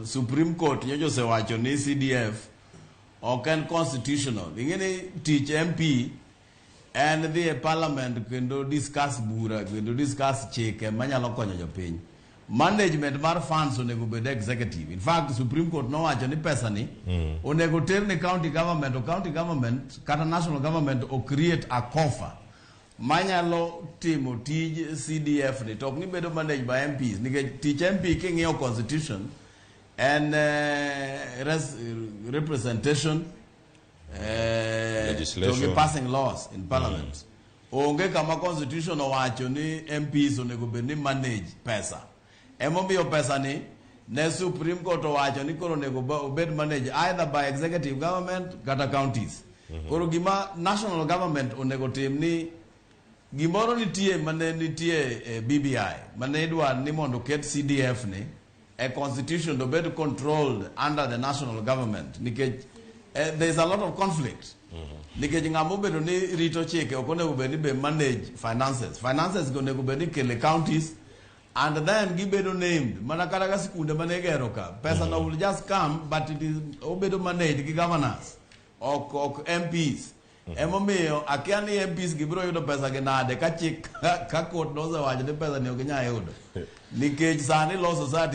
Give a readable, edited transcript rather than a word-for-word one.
Supreme Court nyocha osewacho ni CDF ok en constitutional. Ing'e ni tich MP en dhi e parliament kendo discuss bura kendo discuss chike manyalo konyo jopiny. Management mar funds onego bed executive. In fact, Supreme Court nowacho ni pesa ni onego ter ne county government to county government kata national government o create a coffer manyalo timo tij CDF ni to ok ni bedo managed by MPs nikech tich MP king'iyo constitution en representation to Legislation. gi passing laws in parliament. Onge kama constitution owacho ni MPs onego bed ni manage pesa. Emomiyo pesa ni ne Supreme Court owacho ni koro onego obed managed either by executive government kata counties. Koro gima national government onego tim ni gimoro nitie mane nitie e BBI mane idwa ni mondo oket CDF ni e constitution to bed controlled under the national government nikech there is a lot of conflict nikech ng'ama obedo ni rito chike ok onego bed ni be manage finances. Finances go onego bed ni kele counties and then gibedo named mana kata ka skunde mane igero ka pesa no will just come, but it is obedo managed gi governors, ok MPs. Emomiyo akia ni MPs gi biro yudo pesa gi nade ka chik ka court nosewacho ni pesa ni ok ginyal yudo nikech sani law society.